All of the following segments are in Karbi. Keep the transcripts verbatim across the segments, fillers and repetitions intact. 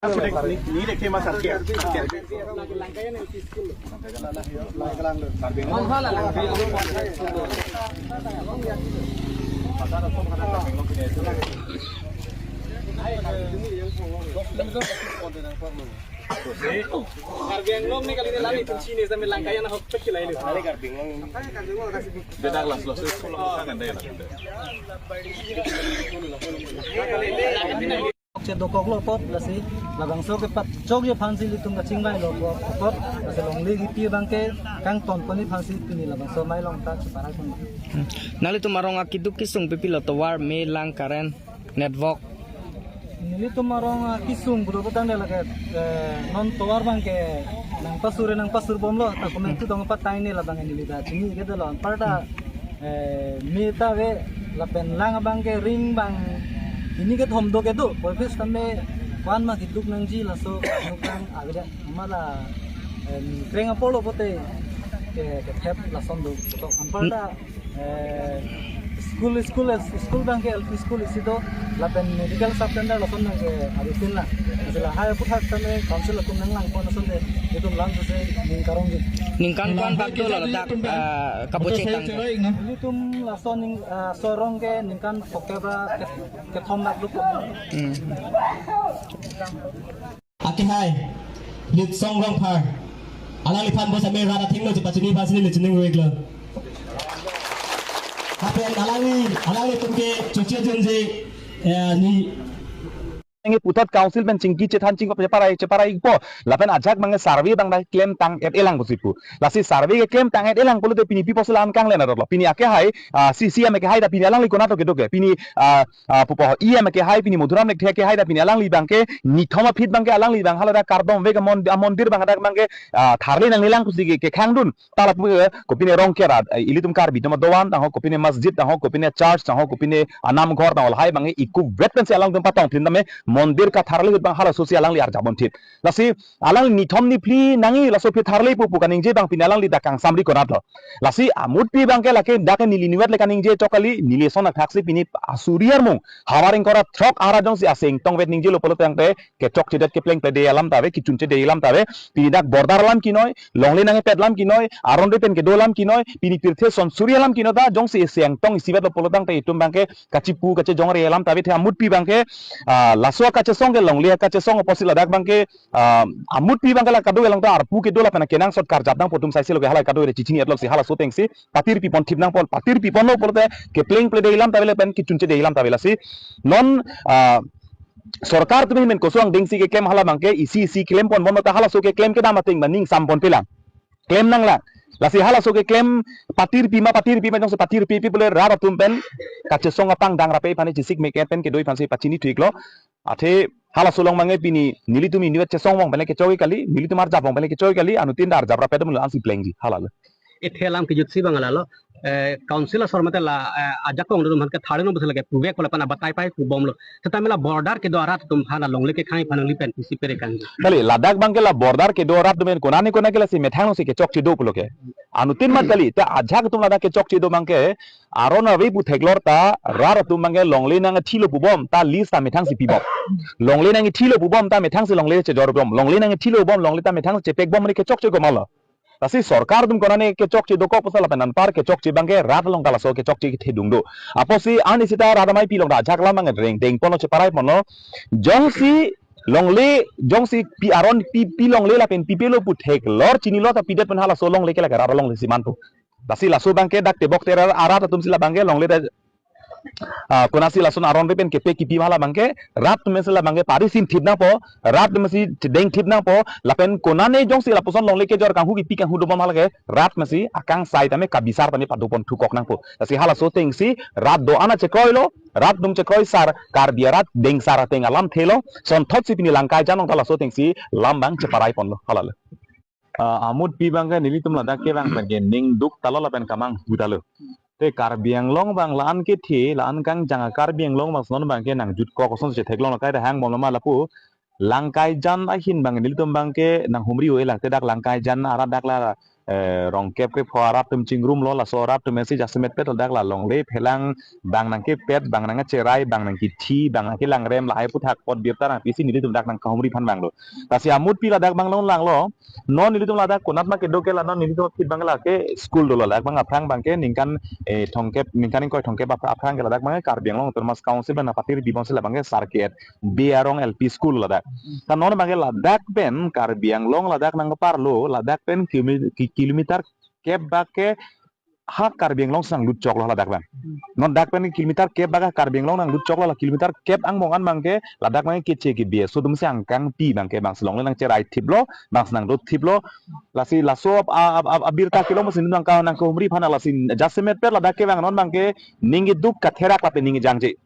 Ni, ni dekhe ma sar ke. Karbi Anglong ni kali ni lali pensi ni sambil langkai anak hok pekilai ni. Karbi Anglong. Dia dah las los sekolah kan dia lah. Chedokoklo apot lasi labangso kepachokji aphansi ilitum kachingvailo apot lasi longle kipi abangke kangtonponji aphansi pini labangso amei along ta cheparai pon. Nanglitum arong akeduk kesung pipilo, tovar, me, lang, current, network? Nelitum arong akesung pulo putangte lake, eh, non tovar abangke nangpasur nangpasur bomlo, ta komantu dong patang ne labang neli ta chinine kedolo, anparta eh, me ta ave lapen lang abangke ring abang hini kethom do kedo, puvoiphit tame ko-an ma keduk nangji laso nukang avedet mala, eh, kreng apor lo pote ke, kethep lason do to anparta, eh, school, school, school abangke L P school isi do lapen medical sub center lason abangke abisin la. Sila hai aputhak tame council atum nanglangpon asonte itum lang se ning karongji. Ningkan ko-an bak dolo ladak, ah, kabuchek tang? Ilitum laso ning, ah, so arong ke ningkan phokep ra ke-, kethom bak dolo. Hmm. Akehai Litsong Rongphar, alangliphan bos ame rat athengno chepachini aphansi neli chining ruiklo. Lapen alangli, alanglitum ke choche junje, eh, ni nge puthot council pen chingki chethan chingkop cheparai, cheparai po. Lapen ajak abangke survey abang dai klemtang-et-elang pusi pu. Lasi survey ke klemtang-et-elang pulote pini pi apotsi la-an kanglen arotlo. Pini akehai, ah, C C M akehai ta pini alangli konat kedo ke. Pini, ah, ah, pupo E M akehai pini Madhuram Lekthe akehai ta pini alangli abangke nithom aphi abangke alangli abang hala ta kardom ave ke mon-, ah, mondir abang dak abangke, ah, tharle nanglelang pusi ke, kekhangdun. Ta lapu ke, kopine Rongker arat, eh, ilitum Karbi atum adovan tangho, kopine masjid tangho, kopine church tangho, kopine anamghor tangho, lahai abangke ikuvret pensi alangtum patong phin tame mondir katharle ahut abang halaso si alangli arjap ponthip. Lasi alangli nithom niphli nangji laso aphi tharle pu pu kaningje abang pini alangli ta kangsamri konatlo. Lasi amutpi abangke lake dak neli niwet le kaningje chok kali, neli ason athaksi pini asuri armung, havar ingkoi ra throk arat jongsi aseng tongvet ningjelo pulo tangte kechokchedet kepleng plede alam ta ave, kechunchede alam ta ave. Pini dak border alam kinoi, longle nangpet alam kinoi, aron ri pen kedo alam kinoi, pini pirthe son suri alam kinoi ta jongsi isi angtong isivet lo pulo tangte itum abangke kachipu kachejongre alam ta ave. The amutpi abangke, ah, laso kachesong ke longle kachesong apotsi ladak abangke, ah, amutpi abangke la kado along ta arpu kedo lapen kenangsot karjap nangpo atum saisi lo ke halai kado re chichini atlok si halaso atengsi patir pipon thip nangpo, patir piponlo pulote kepleng plede alam ta ave lapen kechunchede alam ta ave lasi. Non, ah, sorkar atum ahin pen koson dengsi keklem hala abangke isi isi klem ponbom ta halaso keklem kedam ateng ba ning sam ponpelang. Klem nanglang. Lasi halaso keklem patir pima, patir pima jongsi patir pipi pule rat atum pen kachesong apangdang rape aphan chesik meket pen kedo aphansi pachini thuiklo. Athe halaso along abangke pini nelitum inutvet chesong abang pen le kechok kali, nelitum arjap abang pen le kechok kali, anuttin ta arjap rape dam lo ansi plengji halalo. Ithe alam kejutsi abang lalo, eh, council asor mate la, eh, ajakong dum han ke tharle no bus lake puvek pala pana batai pai pubomlo. Setame la border kedo arat atum aphan la longle kekhang aphan nangli pen pisi pere kang. Kali, ladak abangke la border kedo arat atum pen konane konane ke lasi methang alongsi kechokche do pulo ke. Anuttin mat kali, ta ajak atum ladak kechokche do abangke, aron ave pu theklor ta, rat atum abangke longle nangthilo pubom, ta list ta methangsi pibom. Longle nangthilo pubom, ta methangsi longle chejor bom. Longle nangthilo bom, longle ta methang chepek bom, mane kechokche komalo. Lasi sorkar atum konane kechokche dokok pusi lapen anpar kechokche abangke rat along ta laso kechokche kethedung do. Apotsi ani sita rat amei pi along ta ajak alam abang reng deng ponlo cheparai ponlo. Jongsi longle, jongsi pi aron pi, pi longle lapen pipelo pu theklor chinilo ta pidet pen halaso longle ke lake rat alongle si manpo. Lasi laso abangke dak tebok terar arat atumsi la abangke longle ta ah, konatsi lason aron ri pen kepe kipi ma la abangke, rat atumsi la abangke parisim thip nangpo, rat atumsi chedeng thip nangpo, lapen konane jongsi lapuson longle kejor kanghu kipi kanghu dobom ma lake, rat atumsi akangsai tame kabisar tame padopon thukok nangpo. Lasi halaso atengsi rat do-an ta chekroilo, rat atum chekroi sar, Karbi arat dengsar ateng alamthelo, sonthotsi pini Langkaijan along ta laso atengsi alam abang cheparai ponlo, halalo. Ah, amutpi abangke nelitum ladak kevang pen ke ning duk talo lapen kamanghu talo. Te Karbi Anglong abang la-an kethe, la-an kangjang a-Karbi Anglong abang non abangke nangjutkok ason chetheklong lo, kai ta hang bomlo ma lapu. Langkaijan ahin abang nelitum abangke nanghumri-o-elang te dak Langkaijan arat dak la eh, rongkep krepho arat atum chingrumlo, laso arat atum isi jasemet pet ladak la longle phelang bang nangkepet, bang nangcherai, bang nangkethi, bang nangkelangrem, lahai aphuthak apot birta nangpisi nelitum dak nangkahumri aphan bang do. Lasi amutpi ladak bang longlanglo. Non nelitum ladak konat ma kedo ke la, non nelitum aphi bang lake school dolo, ladak bang aphrang bang ke ningkan, eh, thomkep, ningkan ingkoi thomkep aph-, aphrang ke ladak bang ke Karbi Anglong Autonomous Council bang nangpatir bibon sila bang ke Sar K H Bey Arong L P School ladak. Ta non bang ke ladak pen Karbi Anglong ladak nangparlo, ladak pen kilomi-, ki-, kilometer kep bak ke ha Karbi Anglong si nanglut choklo ladak bang. Non dak pen kilometer kep bak ha Karbi Anglong nanglut choklo, la kilometer kep angbong an bang ke ladak bang ke keche kebe aso atum si angkangpi bang ke bang si longle nangcherai thiplo, bang si nangdo thiplo. Lasi laso ap-, ap-, ap-, ap-, abirta kelong si nangka nangkahumri aphan, lasi jasemet pet ladak ke bang non bang ke ning keduk katherak lapen ning kejangje.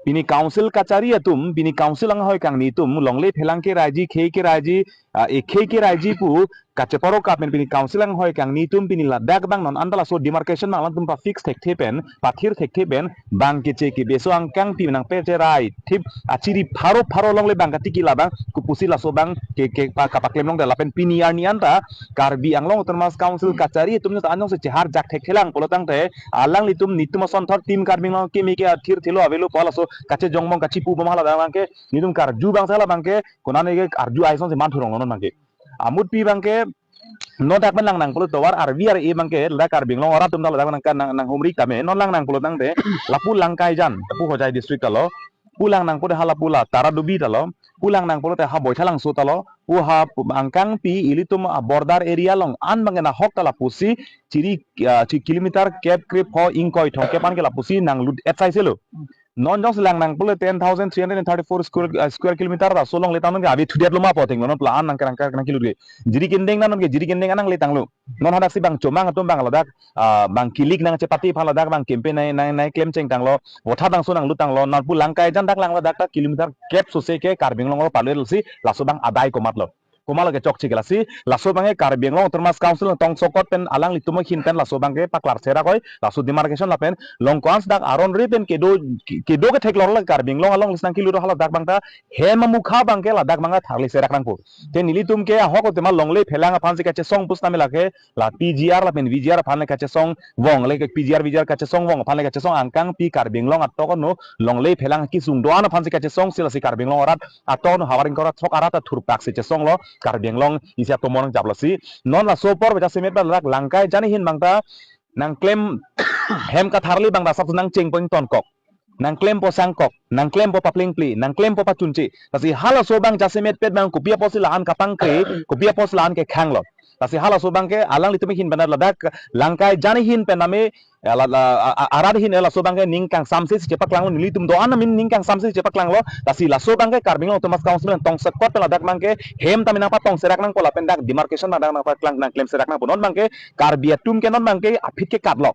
Pini council kachari atum, pini council anghoi kangni atum, longle phelang keraiji, khei keraiji, ah, eh, khei keraiji pu kacheparo kapen pini council anghoi kangni atum pini ladak bang non anta laso demarcation bang alangtum pa-fix thekthe pen, pathir thekthe pen, bang keche kebe aso angkangpi nangpacherai thip, achiri pharo pharo longle bang katiki la bang, kopusi laso bang ke, ke pa, kapaklem longde lapen pini arni anta Karbi Anglong Autonomous Council kachari atum ta anong si cheharjak thekthelang pulo tangte, alanglitum nelitum asonthot Team Karbi Anglong kimi ke athir thilo avelo pu laso kachejong bom kachipubom hala bang ke, nelitum karju bang sala bang ke, konane ke arju aison si man thurong non bang ke. Amutpi bang ke, non dak pen langnang pulo tovar R V R A bang ke, ladak Karbi Anglong arat atum ta ladak nang, nang, nanghumri tame, non langnang pulo tangte, lapu Langkaijan, lapu Hojai district talo, pu langnang pulo hala pu la Taradubi talo, pu langnang pulote ha Boithalangso talo, pu ha pu angkangpi ilitum a border area along an bang ke nahok ta lapusi chiri, ah, chi kilometer kep krepho ingkoi thomkep an ke lapusi nanglut etsai selo. Non jongsi langnang pulo ten thousand three hundred and thirty-four square, ah, square kilometer ta so longle tang non ke ave thudetlo ma pu athengno non pla an nang kerang kerang kilut ke. Jiri kendeng na non ke jiri kendeng an nangle tanglo. Non hadak si bang chomang atum bang ladak, ah, bang kilik nangchepate aphan ladak bang campaign nai, nai, nangklem chengtanglo. Votha dangso nanglut tanglo, non pu Langkaijan dak lang ladak ta kilometer kep sose ke Karbi Anglong lo palu si laso bang adai komatlo. Komatlo ke chokche ke lasi, laso bang ke Karbi Anglong Autonomous Council tong sokot pen alanglitum ahin pen laso bang ke paklar serak oi, laso demarcation lapen, long koans dak aron re pen kedo, kedo ketheklong la Karbi Anglong along lisnang kilut hala dak bang ta, hem amukha bang ke ladak bang ta tharli serak nangpo. Te nelitum ke ahok tema longle phelang aphan si kachesong pusitame lake, la P G R lapen V G R aphan le kachesong vong le, P G R V G R kachesong vong aphan le kachesong angkangpi Karbi Anglong atok no longle phelang kisung do-an aphan si kachesong sila si Karbi Anglong arat atok no havar ingkoi ra throk arat athurpak si chesonglo Karbi Anglong isi atomon japlo si. Non laso apor bacha semet ba lak Langkaijan ahin bang ta nangklem hem katharli bang ta sap nangcheng poing tonkok. Nangklempo sangkok, nangklempo paplingpli, nangklempo pachunche. Lasi halaso bang jasemet pet bang kopi apotsi la-an kapangkre, kopi apotsi la-an kekhanglo. Lasi halaso bang ke alanglitum ahin pen ladak Langkaijan ahin pen name, eh, la, la, a, a, arat ahin laso bang ke ning kangsamse si chepaklanglo, nelitum do-an amin ning kangsamse si chepaklanglo. Lasi laso bang ke Karbi Anglong Autonomous Council tong sokot pen ladak bang ke hem tame nangpatong serak nangpo lapen dak demarcation bang dak nangpaklang nangklem serak nangpo. Non bang ke Karbi atum ke non bang ke aphi ke katlo.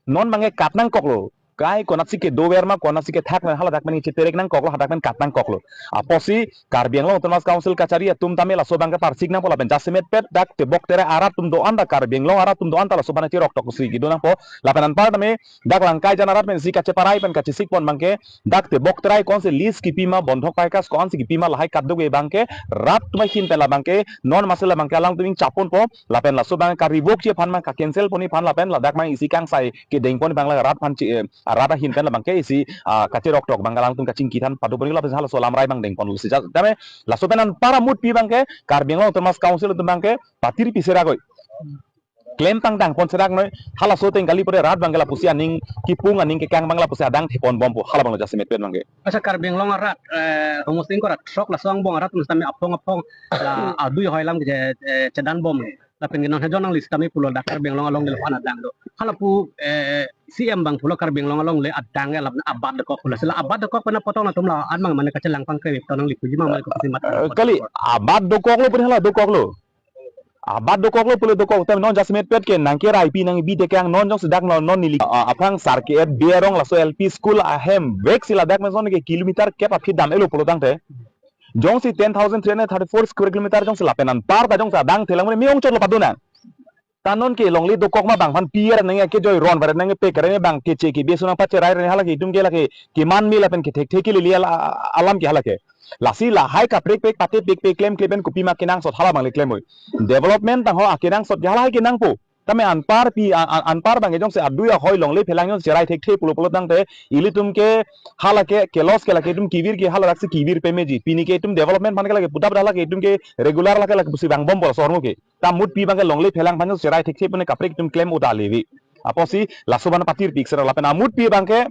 Non bang ke kat nangkoklo. Kai konatsi kedover ma, konatsi kethak ma, haladak pen cheterek nangkoklo, hadak pen kat nangkoklo. Apotsi Karbi Anglong Autonomous Council kachari atum tame laso bang ke parsik nangpo lapen jasemet pet dak tebok terai arat atum do-an ta Karbi Anglong arat atum do-an ta laso bang cherok tok si kedo nangpo. Lapen anpar tame dak Langkaijan arat pen si kacheparai pen kachesik pon bang ke dak tebok terai ko-ansi lease kipi ma, bondhok paikas ko-ansi kipi ma lahai kat do ke bang ke rat atum ahin pen la bang ke non masi la bang ke alangtum ning chapon po. Lapen laso bang karibok chi aphan bang ka-cancel pon aphan lapen ladak bang isi kangsai kedeng pon bang la rat aphan chi, eh, rat ahin pen la bang ke isi, ah, kacherok tok bang alangtum kachingki than pado pon lapen halaso lamrai bang deng pon si jat. Tame laso pen anpar amutpi bang ke Karbi Anglong Autonomous Council atum bang ke patir pi serak oi. Klem pangdang pon serak noi, halaso ateng kali pore rat bang ke lapusi aning kipung aning kekang bang lapusi adang thepon bompo hala bang lo jasemet pet bang ke. Asa Karbi Anglong arat, eh, homosing ko rat throk laso angbong arat mesti tame aphong aphong la adui hoi alam ke, eh, chedan bom. Lapen ke non hejon nangli sitame pulo dak Karbi Anglong along ke lo pan adang do. Hala pu, eh, C M bang pulo Karbi Anglong along le adang ke alam abat dokok pulo. Sila abat dokok pen apotong atum la-an bang mane kachelang pangkre to nangli puji bang mane kopusi mat. Eh, kali abat dokoklo pun hala dokoklo. Abat dokoklo pulo dokok, tame non jasemet pet ke nangkeraipi nangbi tekang non jongsi dak non, non neli, ah, aphrang Sar K H Bey Arong laso L P school ahem vek si ladak pen son ke kilometer kep aphi dam-etlo pulo tangte. Jongsi ten thousand three hundred thirty-four square kilometer jongsi lapen anpar ta jongsi adang thelang mane me-ong chotlo pado nang. Ta non ke longle dokok ma bang aphan pi ra nangji, kejoi ron ra nangji, pek ra nangji, bang keche kebe ason nangpacherai ra nangji, halake itum ke lake keman me lapen kethekthe kelele al-, alam ke halake. Lasi lahai kaprek prek pate pek pek klem klem pen kopima kenangsot hala abang le klem oi. Development tangho akenangsot ke halahai kenangpo. Tame anparpi, a-, a-, anpar abang ke jongsi adui ahoi longle phelang jongsi cherai thekthe pulo pulo tangte ilitum ke halake kelos ke lake itum kevir ke haladak si kevir pemeji. Pini ke itum development aphan ke lake pudap dak lake itum ke regular lake lake pusi vangbompo laso ahormu ke. Ta mutpi abang ke longle phelang aphan jongsi cherai thekthe pune kaprek itum klem uda levi. Apotsi laso abang patirpik sera lapen amutpi abang ke,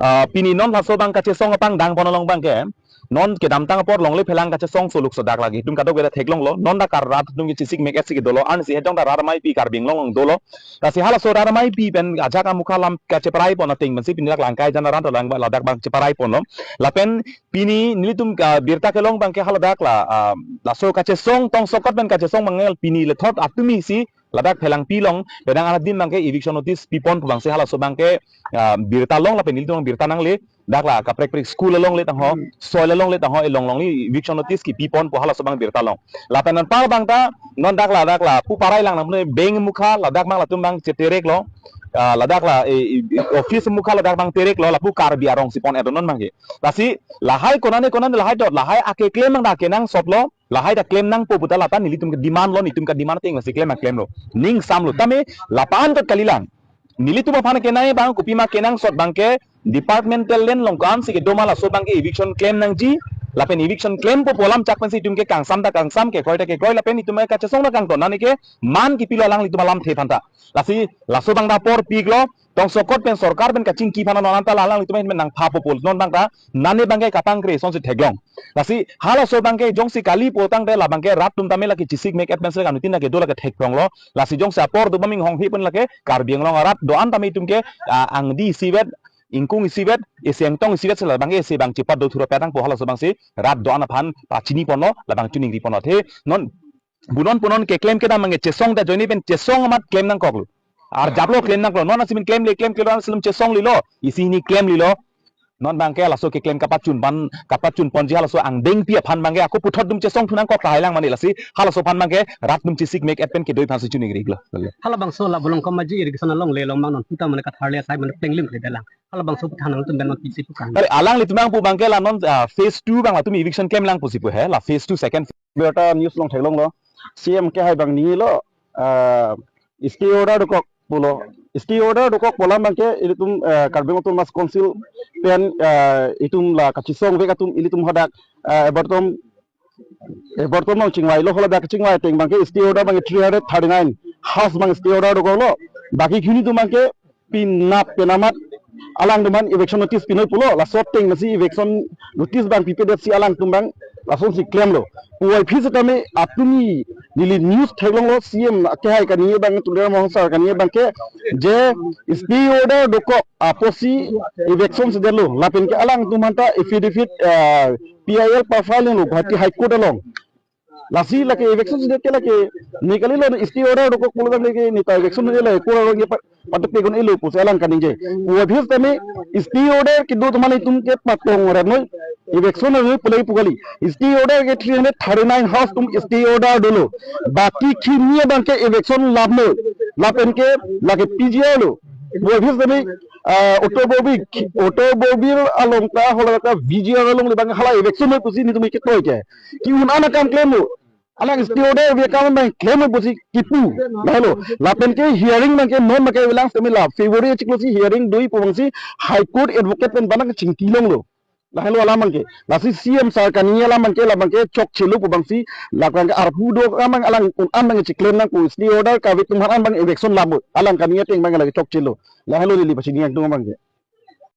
ah, pini non laso abang kachesong apangdang pon along abang ke, non kedamtang apor longle phelang kachesong soluk sodak lagi. Itum kadokave ta theklonglo, non dak rat atum ke chesik mek et si kedolo, ansi hejong ta rat ameipi Karbi Anglong along dolo. Lasi halaso rat ameipi pen ajak amukha lam kacheparai pon ateng pensi pini dak langkai jan aran to lang ladak abang cheparai ponlo. Lapen pini nelitum ka birta kelong abang ke haladak la, ah, laso kachesong tongsokot pen kachesong mangal pini lethot atumi si ladak phelangpi along penang anat adim abang ke eviction notice pipon pu abang si halaso abang ke, ah, birta long lapen nelitum birta nangle dak la kaprek prek school along le tangho, soil along le tangho, elong longle eviction notice kepipon pu halaso abang birta long. Lapen anpar abang ta non dak la dak la pu parai lang nang pune bank mukha ladak abang latum abang cheterek lo, ah, ladak la, eh, eh, office mukha ladak abang terek lo, lapu Karbi arong si pon edo non abang ke. Lasi lahai konane konane lahai dot lahai akeklem abang ta kenangsot lo, lahai ta klem nangpo puta lata nelitum ke demand lo, nelitum ke demand ateng lasi klem abang klem lo. Ning sam lo. Tame lapu-an kot kalilang. Nelitum aphan kenai abang kopima kenangsot abang ke departmental land along ko-an si kedo ma laso abang ke eviction klem nangji. Lapen eviction klempo pu alam chak pensi itum ke kangsam ta kangsam, kekroi ta kekroi lapen itum ke kachesong ta kangton. Nane ke man kepilo alanglitum alamthe aphan ta. Lasi laso abang ta apor piklo, tongsokot pen sorkar pen kachingki aphan non anta alanglitum ahin pen nangphapo pu non abang ta nane abang ke kapangkre asonsi theklong. Lasi halaso abang ke jongsi kali pu tangte la abang ke rat atum tame lake chesik mek et pensi lake anuttin lake do lake thekprong lo. Lasi jongsi apor do baming hong hi pun lake Karbi Anglong arat do-an tame itum ke, ah, angdi isivet, ingkung isivet, isi ingtong isivet si la abang ke isi abang chepat do thuro petang pu halaso abang si rat do-an aphan pachini ponlo, la abang chuningri ponlo. The non punon punon keklem kedam abang ke chesong ta ajoine pen chesong amat klem nangkoklo. Arjaplo klem nangkoklo. Non asimin klem le klem klem alam silum chesong lilo. Isi hini klem lilo. Non abang ke laso keklem kapachun pan, kapachun ponji halaso angdengpi aphan abang ke ako puthot atum chesong thu nangkok tahai lang mane lasi halaso aphan abang ke rat atum chesik mek et pen kedoi aphansi chuningri lo. Halabangso la Bolongkom Maji irrigation along le long abang non puta mane katharle asai mane plenglim le dalang. Halabangso puthot nangtum ben non pisi pukan. Are alanglitum abang pu abang ke la non, ah, phase two abang latum eviction klem lang pusi pu he, la phase two second. Birta news along theklonglo. C M kehai abang nilo, ah, stay order dokok pulo. Stay order dokok pu alam abang ke ilitum, ah, Karbi Anglong Autonomous Council pen, ah, itum la kachesongvek atum ilitum hadak, ah, ebartom, ebartom along chingvailo, haladak chingvai ateng abang ke stay order abang ke three hundred thirty-nine house abang stay order dokoklo. Baki khini atum abang ke pinap penamat alangtum aphan eviction notice pinoi pulo, laso ateng masi eviction notice abang pipedet si alangtum abang lasonsi klemlo. Puvoiphit setame atumi neli news theklonglo, C M kehai kani abang, Tuliram Ronghang sir kani abang ke je stay order dokok apotsi eviction sedetlo, lapen ke alangtum aphanta affidavit, ah, P I L pa-file lo Guwahati High Court along. Lasi lake eviction sedet ke lake ne kalilo, stay order dokok pulo tame ke ne ta eviction ne lo, court along ke pa-, patok pegon elo pusi alang kaningje. Puvoiphit tame stay order kedo atum ilitum ke patong ra noi, eviction ra noi pu lake pu kali. Stay order ke three hundred thirty-nine house atum stay order dolo. Baki khini abang ke eviction lam noi. Lapen ke lake P G R lo. Puvoiphit tame, ah, automobile, automobile along ta haladak V G R along le abang hala eviction noi pusi netum ketoi ke. Ke-un an akam klemlo. Alang stay order ave akam abang klem pusi kipu. Lahelo. Lapen ke hearing abang ke non abang ke avelang setame la February chiklo si hearing doi pu abang si High Court advocate pen abang ke chingki longlo. Lahelo alam abang ke. Lasi C M sir kani alam abang ke, la abang ke chokchelo pu abang si, la abang ke arpu do abang alang un an abang ke chiklem nangpo, stay order kave atum aphan abang eviction lam noi. Alang kani ateng abang ke lake chokchelo. Lahelo neli pachini nangtung abang ke.